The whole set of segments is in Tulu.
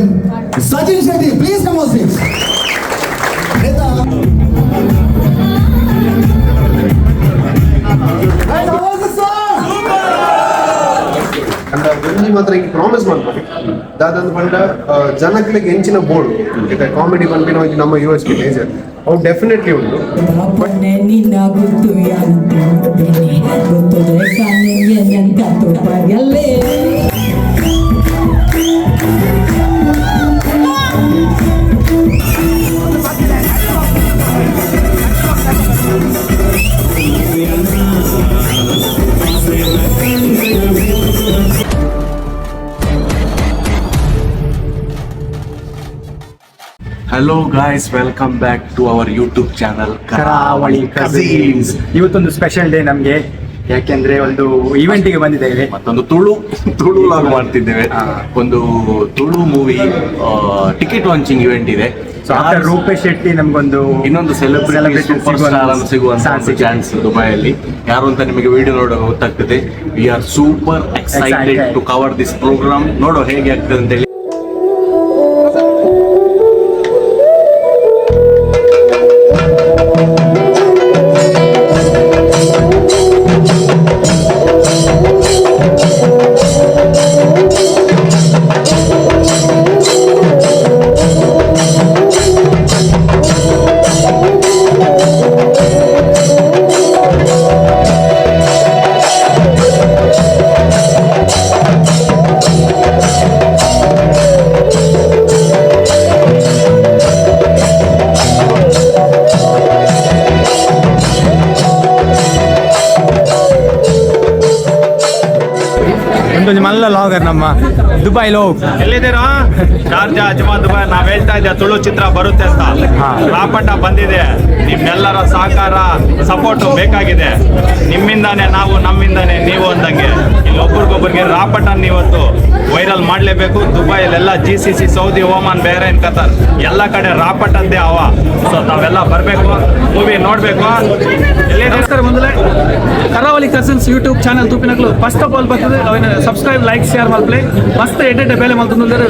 Fame Sachin Shetty, please come on stage. Guys, how was the song? ಅಂಡ ಒಂಜಿ ಮಾತ್ರ ಇಂಕ್ ಪ್ರಾಮಿಸ್ ಮಲ್ಪೊಲಿ ದಾದಂದ್ ಪಂಡ ಜನಕ್ಲೆಗ್ ಎಂಚಿನ ಬೋಡು ಕಾಮಿಡಿ ಪನ್ಪಿನ ಒಂಜಿ ನಮ್ಮ ಯು ಎಸ್ ಪಿ ಮೇಜರ್ ಅವು ಡೆಫಿನೆಟ್ಲಿ ಉಂಡು. ಪೊನ್ನೆ ನಿನ್ನ ಗುತ್ತು ಯಾರಂತೆ ಗೊತ್ತದೆ ಕಾಣಿಗೆ ನನ್ ಪಗಲ್ಲೇ. Hello guys, welcome back to our YouTube channel Karavali cousins. ಇವತ್ತೊಂದು ಸ್ಪೆಷಲ್ ಡೇ ನಮ್ಗೆ, ಯಾಕೆಂದ್ರೆ ಒಂದು ಇವೆಂಟ್ ಗೆ ಬಂದಿದ್ದೇವೆ. ಮತ್ತೊಂದು ತುಳು ತುಳು ಲಾಗ್ ಮಾಡ್ತಿದ್ದೇವೆ. ಒಂದು Tulu movie ticket launching event ಇದೆ. ಸೊ ಆಫ್ಟರ್ ರೂಪೇಶ್ ಶೆಟ್ಟಿ ನಮ್ಗೊಂದು ಇನ್ನೊಂದು ಸೆಲೆಬ್ರಿಟಿ celebrity super star ಅನ್ನು ಸಿಗುವಂತ chance ಒಂದು ಸಿಕ್ಕಿದೆ. ಚಾನ್ಸ್ ದುಬೈಯಲ್ಲಿ. ಯಾರು ಅಂತ ನಿಮಗೆ ವಿಡಿಯೋ ನೋಡುವಾಗ ಗೊತ್ತಾಗ್ತದೆ. We are super excited Excited. To cover this program. ನೋಡುವ ಹೇಗೆ ಆಗ್ತದೆ ಅಂತ ಹೇಳಿ. ಒಂದೊಂದು ಮಲ್ಲ ಲಾಗರ್ ನಮ್ಮ ದುಬೈ ಲೋಗ್. ಎಲ್ಲಿದ್ದೀರಾ? Sharjah, Ajman, Dubai. ನಾವ್ ಹೇಳ್ತಾ ಇದ್ದೆ ತುಳು ಚಿತ್ರ ಬರುತ್ತೆ ಅಂತ. ರಾಪಟ ಬಂದಿದೆ. ನಿಮ್ಮೆಲ್ಲರ ಸಹಕಾರ, ಸಪೋರ್ಟ್ ಬೇಕಾಗಿದೆ. ನಿಮ್ಮಿಂದಾನೆ ನಾವು, ನಮ್ಮಿಂದಾನೆ ನೀವು ಅಂದಂಗೆ ಇಲ್ಲಿ ಒಬ್ರಿಗೊಬ್ರಿಗೆ ರಾಪಟನ್ ಇವತ್ತು ವೈರಲ್ ಮಾಡಲೇಬೇಕು. ದುಬೈಲೆಲ್ಲ GCC, Saudi, Oman, Bahrain, Qatar ಎಲ್ಲ ಕಡೆ ರಾಪಟದ್ದೇ ಅವ. ಸೊ ತಾವೆಲ್ಲ ಬರಬೇಕು, ಮೂವಿ ನೋಡಬೇಕು. ಎಲ್ಲಿದ್ದೀರಾ? ನಮಸ್ಕಾರ. ಮೊದಲೇ ಕರಾವಳಿ ಕಸಿನ್ಸ್ ಯೂಟ್ಯೂಬ್ ಚಾನಲ್ ತೂಪಿನಕ್ಲು ಫಸ್ಟ್ ಆಫ್ ಆಲ್ ಬರ್ತದೆ. ಅವಿನ ಸಬ್ಸ್ಕ್ರೈಬ್, ಲೈಕ್, ಶೇರ್ ಮಲ್ಪಲೆ. ಮಸ್ತ್ ಎಡ್ಡೆಡ್ಡೆ ಬೇಲೆ ಮಲ್ತೊಂದುಲ್ಲೆರ್.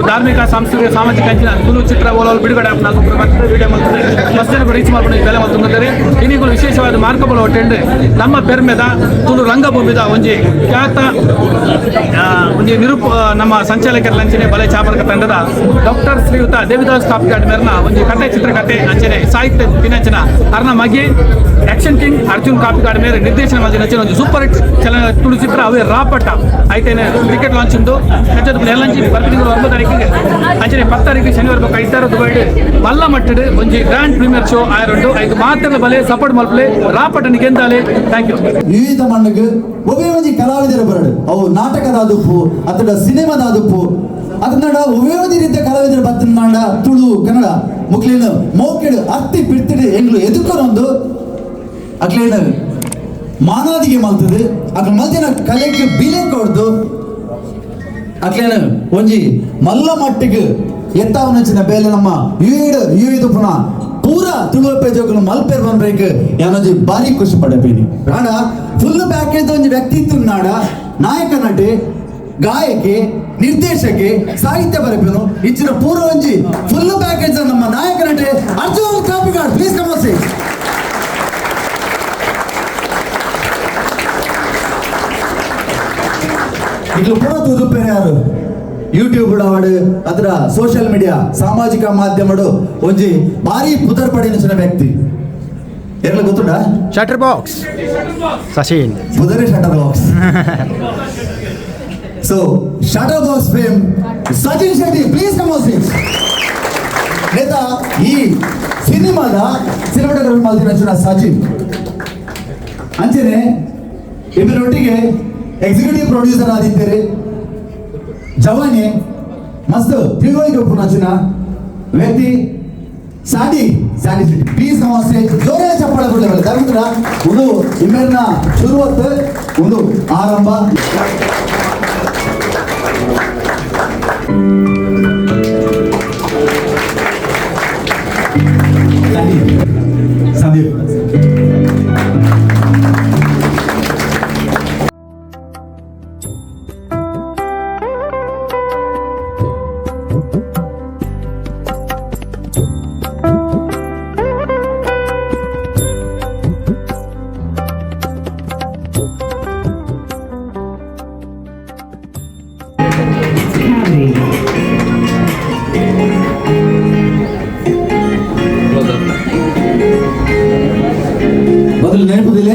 ಧಾರ್ಮಿಕ, ಸಾಂಸ್ಕೃತಿಕ, ಸಾಮಾಜಿಕ ಅಂಚಿನ ತುಳು ಚಿತ್ರ ಓಲೋಲ್ ಬಿಡುಗಡೆ ಆಪುನ ಬರ್ತದೆ. ವಿಡಿಯೋ ಮಲ್ತದೆ ಮಸ್ತ್ ಜನ ರೀಚ್ ಮಲ್ಪುನ ಬೇಲೆ ಮಲ್ತೊಂದುಲ್ಲೆರ್. ಇನಿಗುಲು ವಿಶೇಷವಾದ ಮಾರ್ಕಬಲ್ ಹೋಟೆಲ್ ನಮ್ಮ ಪೆರ್ಮೆದ ತುಳು ರಂಗಭೂಮಿದ ಒಂಜಿ ಖ್ಯಾತ ಒಂಜಿ ನಿರೂಪ ನಮ್ಮ ಸಂಚಾಲಕರ ಲಂಚನೆ ಬಲೆ ಚಾಪರ್ಕ ತಂಡದ ಡಾಕ್ಟರ್ ಶ್ರೀಯುತ ದೇವಿದಾಸ್ ಕಾಪಿಕಾಡ್ ಮೇರ್ನ ಒಂಜಿ ಕಥೆ, ಚಿತ್ರಕಥೆ ಅಂಚನೆ ಸಾಹಿತ್ಯ ದಿನಚನ ಅರ್ನ ಮಗೆ ಆಕ್ಷನ್ ಕಿಂಗ್ ಅರ್ಜುನ್ ಕಾಪಿಕಾಡ್ ಮೇರೆ ನಿರ್ದೇಶನ ಮಲ್ದಿನ ಅಂಚನೆ ಒಂಜಿ ಸೂಪರ್ ಹಿಟ್ ಚಲನ ತುಳು ಚಿತ್ರ ಅವೇ ರಾಪಟ. ಐತೇನೆ ಟಿಕೆಟ್ ಲಾಂಚ್ ಉಂಡು. ನೆಲ್ಲಂಜಿ ಬರ್ಪಿನ 9 ತಾರೀಕಿಗೆ ಅಂಚನೆ 10 ತಾರೀಕು ಶನಿವಾರ ಬೊಕ್ಕ ಐತಾರ ದುಬೈಡ್ ಮಲ್ಲ ಮಟ್ಟಡ್ ಒಂಜಿ ಗ್ರ್ಯಾಂಡ್ ಪ್ರೀಮಿಯರ್ ಶೋ ಆಯರುಂಡು. ಐಕ್ ಮಾತ್ರ ಬಲೆ ಸಪೋರ್ಟ್ ಮಲ್ಪಲೆ, ರಾಪಟನ ಗೆಂದಾಲೆ. Thank you. ವಿವಿಧ ಮಣ್ಣುಗ್ ಒವ್ವೇ ಒಂಜಿ ಕಲಾವಿದರ ಬರಡು, ಅವು ನಾಟಕದಾದುಪ್ಪು ಅತಡ ಸಿನಿಮಾದಾದುಪ್ಪು ಅದನ್ನಡ ಒವ್ವೇ ಒಂಜಿ ರೀತಿಯ ಕಲಾವಿದರ ಬತ್ತನಾಡ ತುಳು ಕನ್ನಡ ಮುಕ್ಲೇನು ಮೋಕೆಡು ಅತ್ತಿ ಪಿರ್ತಿಡು ಎಂಗ್ಲು ಎದುಕೊನೊಂದು ಅಕ್ಲೇನು ಮಾನಾದಿಗೆ ಮಲ್ತದು, ಅಕ್ಲು ಮಲ್ತಿನ ಕಲೆಕ್ ಬಿಲೆ ಕೊಡ್ದು, ಅಕ್ಲೇನು ಒಂಜಿ ಮಲ್ಲ ಮಟ್ಟಿಗೆ ಎತ್ತಾವನಂಚಿನ ಬೇಲೆ ನಮ್ಮ ಯುಏಡು ಯುಏದು ಪುನಃ ಪೂರ ತುಳುವಪ್ಪೆ ಜೋಕುಲು ಮಲ್ಪೆರ್ ಬಂದ್ರೇಕ್ ಯಾನೊಂಜಿ ಭಾರಿ ಖುಷಿ ಪಡಪೀನಿ. ಆಂಡ ಫುಲ್ ಪ್ಯಾಕೇಜ್ ಒಂಜಿ ವ್ಯಕ್ತಿತ್ವ ನಾಡ ನಾಯಕ ನಟೆ, ಗಾಯಕಿ, ನಿರ್ದೇಶಕಿ, ಸಾಹಿತ್ಯ ಬರೆಪನು ಇಂಚಿನ ಪೂರ ಒಂಜಿ ಫುಲ್ ಪ್ಯಾಕೇಜ್ ನಮ್ಮ ನಾಯಕ ನಟೆ Arjun Kapikad, please come on stage. ಇಕ್ಲು ಪೂರ ತೂದುಪ್ಪೇನೆ ಯಾರು ಯೂಟ್ಯೂಬ್ ಆವಡ್ ಅದರ ಸೋಷಿಯಲ್ ಮೀಡಿಯಾ ಸಾಮಾಜಿಕ ಮಾಧ್ಯಮಡು ಒಂಜಿ ಭಾರಿ ಪುದರ್ ಪಡೆಯಿನ ವ್ಯಕ್ತಿ ಎರ್ಲ ಗೊತ್ತುಂಡಾ? Shutter box Sachin. ಪುದರೇ shutter box. So shutter box fame Sachin Shetty, please come on stage. ನೇತಾ ಈ ಸಿನಿಮಾದ ಸಿನಿಮಾಟೋಗ್ರಫಿ ಮಲ್ತಿನ ಸಚಿನ್ ಅಂಚನೆ ಇಬ್ಬರೊಟ್ಟಿಗೆ ಎಕ್ಸಿಕ್ಯೂಟಿವ್ ಪ್ರೊಡ್ಯೂಸರ್ ಆದಿತ್ತಾರೆ ಜವಾನಿ ಮಸ್ತ್ ತಿಳುವಳಿಕೆ ಉಪ್ಪುನಂಚಿನ ವ್ಯಕ್ತಿ ಸಾಡಿ Sandy Shetty, please come on stage. ಜೋರೇ ಚಪ್ಪಾಳೆ ಕೊಡ್ಲಿ. ಧರ್ಮದ್ರ ಒಂದು ಇಮ್ಮೇರ್ನ ಶುರುವತ್ತು ಒಂದು ಆರಂಭ. Sandeep, Sandeep. ಮಲ್ತದಿಲ್ಲ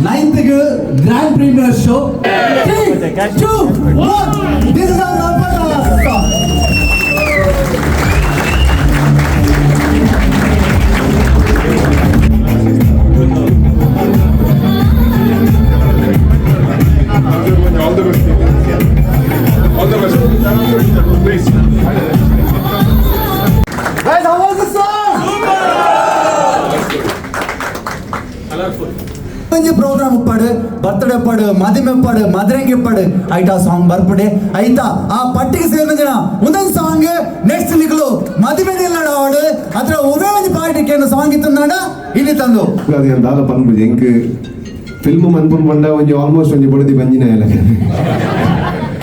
9th grand premiere show. 3, 2, 1. This is our Rapata song. All the best. All the best. Please. Guys, how was the song? ಒಂಜಿ program ಉಪ್ಪಾಡು, birthday ಉಪ್ಪಾಡು, ಮದಿಮೆ ಉಪ್ಪಾಡು, ಮದ್ರಂಗಿ ಉಪ್ಪಾಡು, ಐಟಾ song ಬರ್ಪಡೆ ಐತಾ ಆ ಪಟ್ಟಿಗೆ ಸೇರಿನ ಜನ ಒಂದೊಂದು ಸಾಂಗ್ ನೆಕ್ಸ್ಟ್ ನಿಕಲು ಮದಿಮೆ ನಿಲ್ಲಡ ಆಡು ಅದ್ರ ಒವೇ ಒಂಜಿ ಪಾರ್ಟಿಗೆ ಸಾಂಗ್ ಇತ್ತಂದಾಡ ಇಲ್ಲಿ ತಂದು ಅದು ಏನು ದಾದ ಪನ್ಪುಜಿ ಎಂಕ್ ಫಿಲ್ಮ್ ಮನ್ಪುನ್ ಪಂಡ ಒಂಜಿ ಆಲ್ಮೋಸ್ಟ್ ಒಂಜಿ ಬಡದಿ ಬಂಜಿನ ಎಲ್ಲ.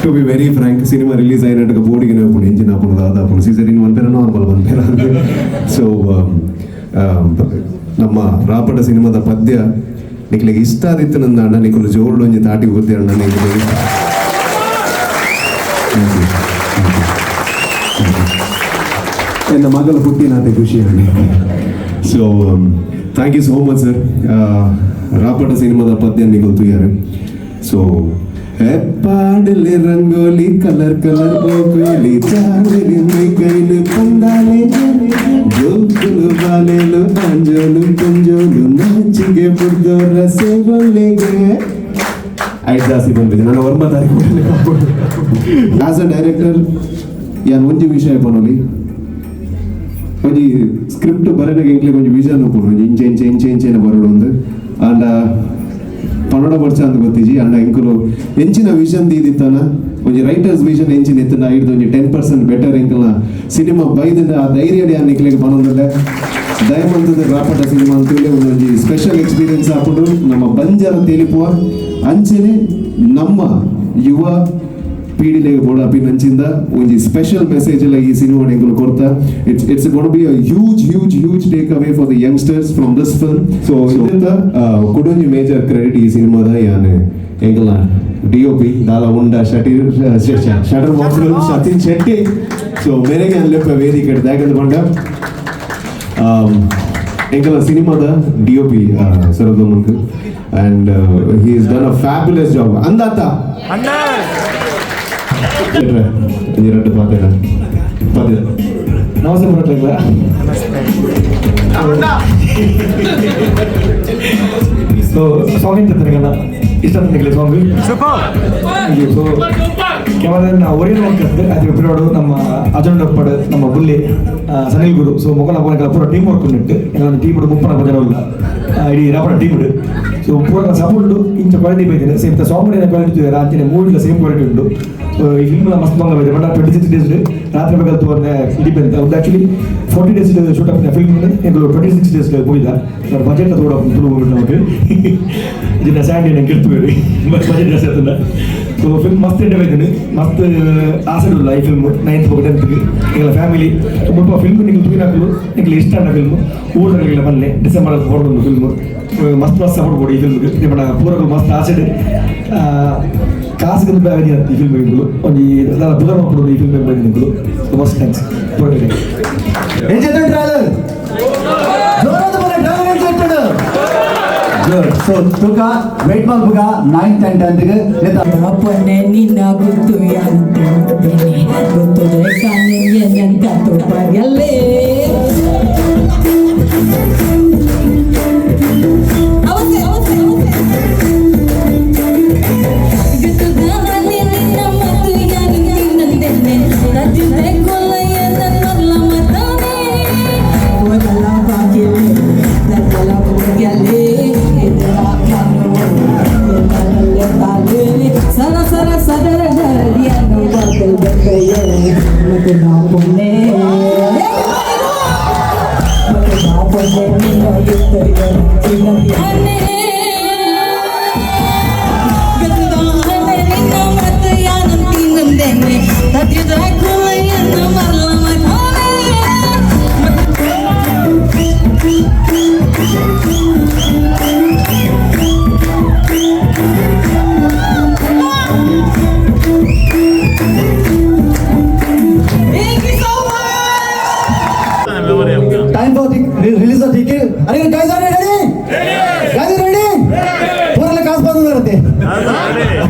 To be very frank, cinema release అయినట్టుగా బోడిగిన ఇప్పుడు ఎంజిన్ అప్పుడు దాదాపు సీజన్ వన్ పేర నార్మల్ వన్ పేర. ಸೊ ನಮ್ಮ ರಾಪಟ ಸಿನಿಮಾದ ಪದ್ಯ ನಿಕ್ಲೆಗೆ ಇಷ್ಟ ಆದಿತ್ತು ನಂದ ಅಣ್ಣ ನಿಕುಲು ಜೋರ್ಡು ಒಂಜಿ ತಾಟಿ ಗೊತ್ತೆ ಅಣ್ಣ ನಿಕ್ಲೆಗೆ. ಎನ್ನ ಮಗಳು ಹುಟ್ಟಿನಾತೆ ಖುಷಿ ಅಣ್ಣ. So thank you so much sir. Rapata ಸಿನಿಮಾದ ಪದ್ಯ ನಿಕುಲು ತುಯ್ಯಾರು. ಸೊ ಪಾಡಲೆ ರಂಗೋಲಿ ಕಲರ್ ಕಲರ್ ಓಗೋಲಿ ಚಾವಲಿ ಮೈಕೈಲು ಪಂದಾಲೆ ಜೋಕುಲು ಬಾಲೆಲು ಅಂಜೋಲು ಪಂಜೋಲು ನಾಚಿಗೆ ಬುಡ್ದೋರ ಸೇವೊಲ್ಲೆಗೆ ಐದು ಜಾಸ್ತಿ ಬಂದಿದೆ ನಾನು 9 ತಾರೀಕು as a director ಯಾನ್ ಒಂಜಿ ವಿಷಯ ಪನೊಲಿ ಒಂಜಿ ಸ್ಕ್ರಿಪ್ಟ್ ಬರೆನಾಗ ಎಂಕ್ಲೆಗ್ ಒಂಜಿ ವಿಷನ್ ಉಪ್ಪುಂಡು ಒಂಜಿ ಇಂಚೆ ಇಂಚೆ ಇಂಚೆ ಇಂಚೆನ ಬರಡು ಒಂದು ಆಂಡ ಪನ್ನಡ ವರ್ಷ ಅಂತ ಗೊತ್ತಿಜಿ ಅಂಡ ಎಂಕುಲು ಎಂಚಿನ ವಿಷನ್ ದೀದಿತ್ತಾನ ಒಂಜಿ ರೈಟರ್ಸ್ ವಿಷನ್ ಎಂಚಿನ ಇತ್ತನ ಐಡ್ದು ಒಂಜಿ 10% ಬೆಟರ್ ಎಂಕಲ್ನ ಸಿನಿಮಾ ಬೈದಂಡ ಆ ಧೈರ್ಯ ಯಾನ್ ನಿಕ್ಲೆಗ್ ಪನೊಂದುಲ್ಲೆ. ದಯಮಂತದ ರಾಪಟ ಸಿನಿಮಾ ಅಂತೇಳಿ ಒಂದೊಂಜಿ ಸ್ಪೆಷಲ್ ಎಕ್ಸ್ಪೀರಿಯನ್ಸ್ ಆಪುಂಡು. ನಮ್ಮ ಬಂಜಾರ ತೇಲಿಪುವ ಅಂಚನೆ ನಮ್ಮ ಯುವ ಪೀಳಿಗೆಗೆ ಬೋಡ ಅಪಿನಂಚಿಂದ ಒಂಜಿ ಸ್ಪೆಷಲ್ ಮೆಸೇಜ್ ಎಲ್ಲ ಈ ಸಿನಿಮಾ ಎಂಕುಲು ಕೊರ್ತ. It's it's gonna be a huge huge huge take away for the youngsters from this film. So ಇದರಿಂದ ಕುಡೊಂಜಿ ಮೇಜರ್ ಕ್ರೆಡಿಟ್ ಈ ಸಿನಿಮಾದ ಯಾನ್ ಎಂಕಲ್ನ D O P ದಾಲ ಉಂಡ ಶಟೀರ್ ಶಟರ್ ಬಾಕ್ಸ್ ಸತೀನ್ ಶೆಟ್ಟಿ. ಸೊ ಮೇರೆಗೆ ಅನ್ಲೆಪ್ಪ ವೇದಿಕೆ ದಾಕಂದ್ ಪಂಡ ಎಂಕಲ್ನ ಸಿನಿಮಾದ D O P ಸರದೋಮಂತ್ and he is done a fabulous job. ಅಂದಾತ ಎರಡು ಪಾತ್ರ ಪದ ನಮಸ್ತೆ ಬರಟ್ಲಿಲ್ಲ. ಸೊ ಸಾಂಗ್ ಎಂತ ತಿರಗಲ್ಲ ಇಷ್ಟ ನಿಮಗೆ song so camera ಒರಿಯನ್ work ಅದು ಪಿರೋಡು ನಮ್ಮ ಅಜುನ್ ಡಪ್ಪಡು ನಮ್ಮ ಬುಲ್ಲಿ ಸನಿಲ್ ಗುರು. ಸೊ ಮೊಗಲ ಪೂರ ಟೀಮ್ ವರ್ಕ್ ಉಂಟು ಎಲ್ಲ ಟೀಮ್ ಮುಪ್ಪನ ಜನ ಉಲ್ಲ ಇಡೀ ರಾಪಡ ಟೀಮ್ ಸೊ ಪೂರ ಸಪೋರ್ಟ್ ಇಂಚ ಕ್ವಾಲಿಟಿ ಬೈದಿದೆ same song quality ಅಂಚನೆ ಮೂವಿಲ ಸೇಮ್ ಕ್ವಾಲಿಟಿ ಉಂಟು. ಸೊ ಈ ಫಿಲ್ಮ್ ಮಸ್ತ್ ಬಂಗ ಬೈದೆ ಬಟ್ 26 ಡೇಸ್ ರಾತ್ರಿ ಬೇಕಾದ ಡಿಪೆಂಡ್ ಒಂದು actually 40 days shoot up film 26 days ಹೋಗಿದ್ದ ಬಟ್ ಬಜೆಟ್ ತೋಡ ತುಳು ನಮಗೆ ಇದನ್ನ ಸ್ಯಾಂಡಿ ನಂಗೆ ಇರ್ತೀವಿ ಬಜೆಟ್ ಜಾಸ್ತಿ ಆಗ್ತದೆ. ಸೊ ಫಿಲ್ಮ್ ಮಸ್ತ್ ಎಂಟೆ ಬೈದಿನಿ ಮಸ್ತ್ ಆಸೆ ಉಲ್ಲ ಈ ಫಿಲ್ಮ್ 9th 10th ಎಂಗಲ family ಮುಲ್ಪ ಫಿಲ್ಮ್ ನಿಂಗೆ ತೂಯಿನಾಕಲು ನಿಂಗೆ ಇಷ್ಟ ಅಂಡ ಫಿಲ್ಮ್ ಊರಗಳಿಗೆಲ್ಲ ಬನ್ನಿ ಡಿಸೆಂಬರ್ ಹೊರಡೊಂದು ಫಿಲ್ಮ್ ಮಸ್ತ್ ಮಸ್ತ್ ಸಪೋರ್ಟ್ ಕೊಡಿ ಈ ಫಿಲ್ಮ್ಗೆ ಪಂಡ ಪೂರಕಲು ಮಸ್ತ್ ಆಸೆಡ್ ಕಾಸುಗೆ ಬ್ಯಾಗ್ ಈ ಫಿಲ್ಮ್ ಒಂಜಿ ಬುಧವಾರ ಮಕ್ಕಳು ಈ ಫಿಲ್ಮ್ ಬಂದಿದ್ದು ಸೊ ಮಸ್ತ್ thanks ಪೂರಕಲಿಗೆ. ఏం చేద్దాం ట్రైలర్ జోరాದ మన ట్రైలర్ ఏం చేస్తాడు గుడ్. సో ತುಕ ವೇಟ್ ಮಲ್ಪುಗ 9th and 10th ಗೆ లేదా ಪೊನ್ನೆ ನಿನ್ನ ಗುತ್ತು ಯಾನು ಗೊತ್ತದೆ ಕಾಣಿಗೆ ತೋಪಗಲ್ಲೇ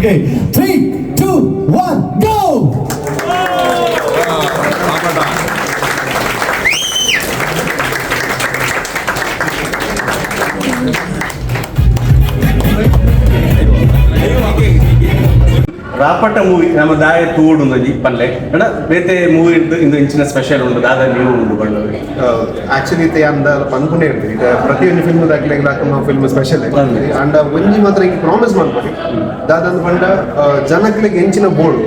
Okay, 3 2 1 go. Rapata movie ನಮ್ಮ ದಾಯ ತೂಡು ಒಂಜಿ ಪನ್ಲೆ ಅಡ ಬೇತೆ ಮೂವಿ ಇಂದು ಇಂಚಿನ ಸ್ಪೆಷಲ್ ಉಂಡು ದಾದ ನೀವು ಉಂಡು ಪಂಡ. ಆಕ್ಚುಲಿ ಇತ್ತೆ ಯಾನ್ ದಾಲ ಪನ್ಪುನೇ ಇರ್ತದೆ. ಇದು ಪ್ರತಿಯೊಂದು ಫಿಲ್ಮ್ ದಾಖಲೆ ಫಿಲ್ಮ್ ಸ್ಪೆಷಲ್ ಅಂಡ ಒಂಜಿ ಮಾತ್ರ ಈಗ ಪ್ರಾಮಿಸ್ ಮಲ್ಪಡಿ ದಾದಂದ್ ಪಂಡ ಜನಕ್ಲೆಗ್ ಎಂಚಿನ ಬೋರ್ಡ್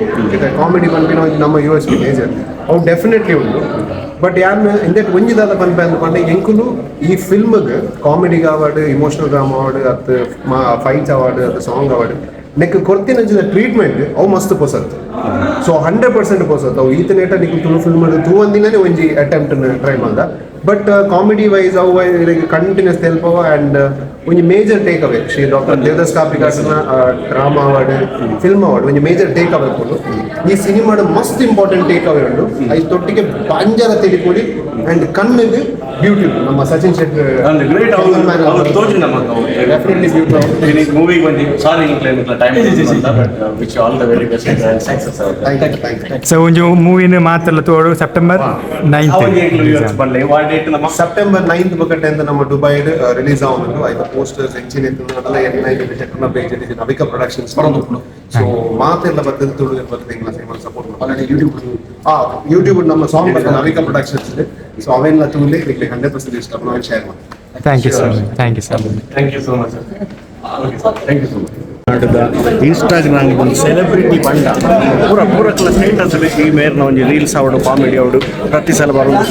ಕಾಮಿಡಿ ಪನ್ಪಿನ ಒಂಜಿ ನಮ್ಮ ಯು ಎಸ್ ಪಿ ಮೇಜರ್ ಅವು ಡೆಫಿನೆಟ್ಲಿ ಉಂಡು. ಬಟ್ ಯಾನ್ ಇಂದೆಟ್ ಒಂಜಿ ದಾದ ಪನ್ಪೆ ಅಂದ್ ಪಂಡ ಎಂಕುಲು ಈ ಫಿಲ್ಮ್ಗ್ ಕಾಮಿಡಿಗ್ ಆವಡ್, ಇಮೋಷನಲ್ ಡ್ರಾಮಾ ಆವಡ್, ಅತ್ ಫೈಟ್ಸ್ ಆವಡ್, ಅತ್ ಸಾಂಗ್ ಆವಡ್, ನೆಕ್ ಕೊರ್ತಿನಂಚಿನ ಟ್ರೀಟ್ಮೆಂಟ್ ಅವು ಮಸ್ತ್ ಪೊಸತ್. ಸೊ 100% ಪೊಸತ್ ಅವು. ಈತನೇಟ ನಿಕ್ ತುಳು ಫಿಲ್ಮ್ ತೂವಂದಿನೇ ಒಂಜಿ ಅಟೆಂಪ್ಟ್ ಟ್ರೈ ಮಲ್ದ. ಬಟ್ ಕಾಮಿಡಿ ವೈಸ್ ಅವು ಲೈಕ್ ಕಂಟಿನ್ಯೂಸ್ ತೆಲ್ಪವ. ಆ್ಯಂಡ್ ಒಂಜಿ major take away Shri doctor Devadas ಕಾಪಿಕಾಡ್ನ drama award, film award ಒಂಜಿ ಮೇಜರ್ ಟೇಕ್ ಅವೇ ಕೊಡು. ಈ ಸಿನಿಮಾದ ಮಸ್ತ್ ಇಂಪಾರ್ಟೆಂಟ್ ಟೇಕ್ ಅವೇ ಉಂಡು. ಐದು ತೊಟ್ಟಿಗೆ ಬಂಜಾರ ತೆಲಿಕೊಡಿ ಆ್ಯಂಡ್ ಕಣ್ಣಿಗೆ ಬ್ಯೂಟಿ ನಮ್ಮ ಸಚಿನ್ ಶೆಟ್ಟಿ ಗ್ರೇಟ್ ಅವ್ರು ತೋಜು ನಮ್ಮ ಡೆಫಿನೆಟ್ಲಿ ಬ್ಯೂಟಿ. ಮೂವಿಗೆ ಬಂದು ಸಾರಿ time, but wish all the very best and success. Thank you, thank you. So ಒಂಜಿ ಮೂವಿನ ಮಾತೆಲ್ಲ ತೋಡು ಸೆಪ್ಟೆಂಬರ್ 9. ಪನ್ಲೆ ವಾ ಡೇಟ್ ನಮ್ಮ? ಸೆಪ್ಟೆಂಬರ್ 9 ಬೊಕ 10 ನಮ್ಮ ದುಬೈಡ್ ರಿಲೀಸ್ ಆವೊಂದುಂಡು. ಐತ ಪೋಸ್ಟರ್ಸ್ ಎಂಚಿನ ಇತ್ತುಂಡಲ ಎನ್ನ ಶೆಟ್ಟರ್ನ ಪೇಜ್ ಇದೆ, ನವಿಕಾ ಪ್ರೊಡಕ್ಷನ್ಸ್. ಸೊ ಮಾತೆಲ್ಲ ಬರ್ತದೆ, ತುಳು ಬರ್ತದೆ, ಇಂಗ್ಲ cinema support. Already YouTube, YouTube ನಮ್ಮ ಸಾಂಗ್ ಬರ್ತದೆ ನವಿಕಾ ಪ್ರೊಡಕ್ಷನ್ಸ್. ಸೊ ಅವೆಲ್ಲ ತೂಲೆ ನಿಮಗೆ 100% ಇಷ್ಟ ನಾವು ಶೇರ್ ಮಾಡ್ತೀವಿ. Thank you sir, thank you sir. Thank you so much sir. Okay sir, thank you so much. ನಾಟದ ಇನ್ಸ್ಟಾಗ್ರಾಮ್ ಒಂದು ಸೆಲೆಬ್ರಿಟಿ ಬಂಡ ಪೂರ ಪೂರಕ್ಲ ಸ್ಟೇಟಸ್ ಈ ಮೇರ್ನ ಒಂಜಿ ರೀಲ್ಸ್ ಅವಡು ಕಾಮಿಡಿ ಅವಡು ಪ್ರತಿ ಸಲ ಬರೋದು.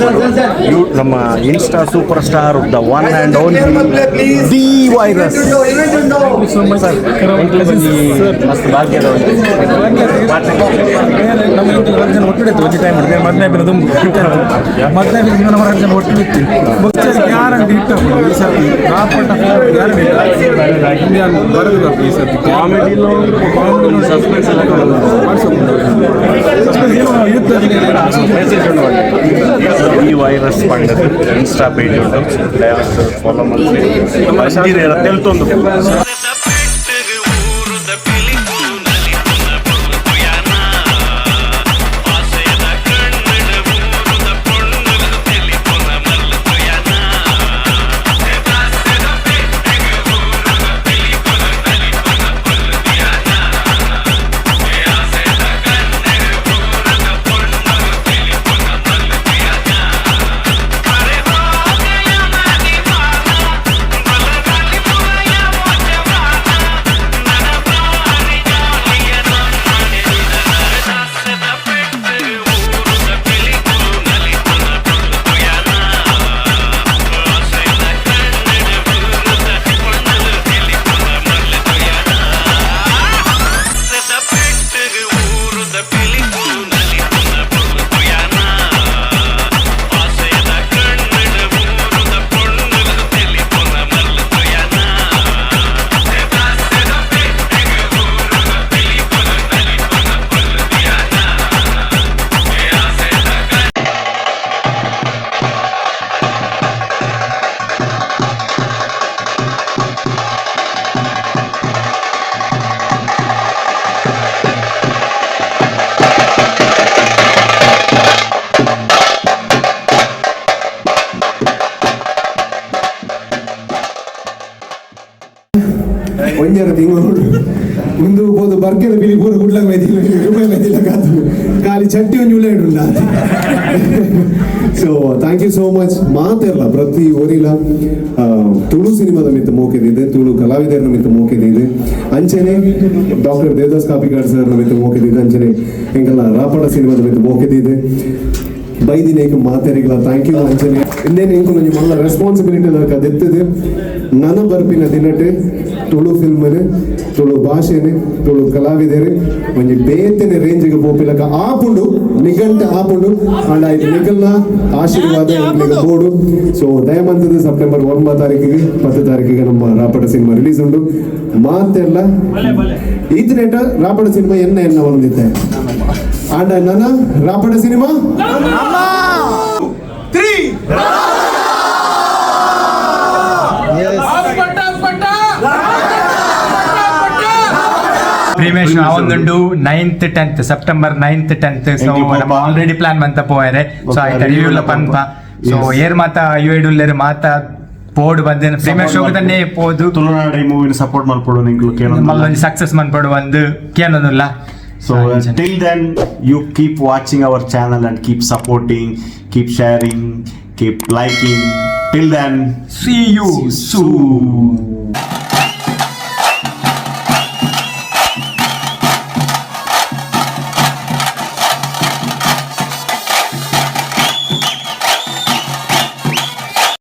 You ನಮ್ಮ insta super star, the one and only the virus sir. ಮಸ್ತ್ ಭಾಗ್ಯದ ಒಂಜಿ ನಮ್ಮ ಜನ ಒಟ್ಟು ಇತ್ತು ಒಂಜಿ ಟೈಮ್ ಮದ್ನೆ ಬಿನ ದುಂಬು ಮದ್ನೆ ಬಿನ ನಮ್ಮ ಜನ ಒಟ್ಟು ಇತ್ತು ಗ್ಯಾರಂಟಿ ಇಟ್ಟು ಈ ಸರ್ತಿ ರಾಪಟ ಗ್ಯಾರಂಟಿ ಬರದು ಈ ಸರ್ತಿ. ಕಾಮಿಡಿ ಸಸ್ಪೆನ್ಸ್ ಈ ವೈರಸ್ ಪಂಡದು ಇನ್ಸ್ಟಾ ಪೇಜ್ ಉಂಟು, ಡೈರೆಕ್ಟ್ ಫಾಲೋ ಮಾಡಿ ತೆಲ್ತೊಂದು. ಒಂಜರ ತಿಂಗಳು ಮುಂದು ಪೋದು ಬರ್ಕೆದ ಬಿಲಿ ಪೂರ ಗುಡ್ಲಂಗ್ ಮೈದಿಲ್ಲ ರೂಪಾಯಿ ಮೈದಿಲ್ಲ ಕಾತು ಖಾಲಿ ಚಟ್ಟಿ ಒಂಜಿ ಉಳ್ಳೆ ಉಂಡ. So thank you so much. ಮಾತಿರಲ್ಲ ಪ್ರತಿ ಒರಿಲ ತುಳು ಸಿನಿಮಾದ ಮಿತ್ತ ಮೋಕೆದಿದೆ, ತುಳು ಕಲಾವಿದರ ಮಿತ್ತ ಮೋಕೆದಿದೆ. ಅಂಚೆನೆ ಡಾಕ್ಟರ್ ದೇವದಾಸ್ ಕಾಪಿಕಾಡ್ ಸರ್ ಮಿತ್ತ ಮೋಕೆದಿದೆ. ಅಂಚೆನೆ ಎಂಕಲ್ಲ ರಾಪಡ ಸಿನಿಮಾದ ಮಿತ್ತ ಮೋಕೆದಿದೆ. ಬೈದಿನೇಕ ಮಾತೆರಿಗ್ಲ thank you. ಅಂಚೆನೆ ಇನ್ನೇನು ಎಂಕುಲು ಒಂಜಿ ಮಲ್ಲ ರೆಸ್ಪಾನ್ಸಿಬಿಲಿಟಿ ದೆತ್ತದೆ ನನ ಬರ್ಪಿನ ದಿನಟ್ ತುಳು ಫಿಲ್ಮನ್, ತುಳು ಭಾಷೆನೆ, ತುಳು ಕಲಾವಿದರು ಒಂಜಿ ಬೇತೆನೆ ರೇಂಜ್ಗೆ ಪೋಪಿಲಕ ಆಪುಂಡು, ನಿಘಂಟು ಆಪುಂಡು. ಆಂಡ ಇದು ನಿಗಲ್ನ ಆಶೀರ್ವಾದ ಎಂಕ್ಲೆಗ್ ಬೋಡು. ಸೊ ದಯಮಂತದ ಸೆಪ್ಟೆಂಬರ್ 9 ತಾರೀಕಿಗೆ 10 ತಾರೀಕಿಗೆ ನಮ್ಮ ರಾಪಟ ಸಿನಿಮಾ ರಿಲೀಸ್ ಉಂಡು. ಮಾತೆಲ್ಲ ಈತನೇಟ ರಾಪಟ ಸಿನಿಮಾ ಎನ್ನ ಎನ್ನ ಒಂದಿತ್ತೆ ಆಂಡ ನನ್ನ ರಾಪಟ ಸಿನಿಮಾ ಪ್ರೀಮಿಯರ್ ಶೋ ಅವೊಂದುಂಡು 9th 10th, September 9th, 10th. So ನಮ್ಮ ಆಲ್ರೆಡಿ ಪ್ಲಾನ್ ಮಂತ ಪೋಯರೆ. ಸೊ ಐತ ರಿವ್ಯೂ ಲ ಪನ್ಪ. ಸೊ ಏರ್ ಮಾತ ಯುಎಡುಲ್ಲೆರ್ ಮಾತ ಪೋಡು ಬಂದಿನ ಪ್ರೀಮಿಯರ್ ಶೋ ತನ್ನೇ ಪೋದು. ತುಳುನಾಡ ಈ ಮೂವಿನ ಸಪೋರ್ಟ್ ಮಲ್ಪೊಡು ನಿಂಕ್ಲು ಕೇನೊಂದು. ಮಲ್ಲೊಂಜಿ ಸಕ್ಸಸ್ ಮನ್ಪೊಡು ಒಂದು ಕೇನೊಂದುಲ್ಲ. So till then, you keep watching our channel and keep supporting, keep sharing, keep liking. Till then, see you soon.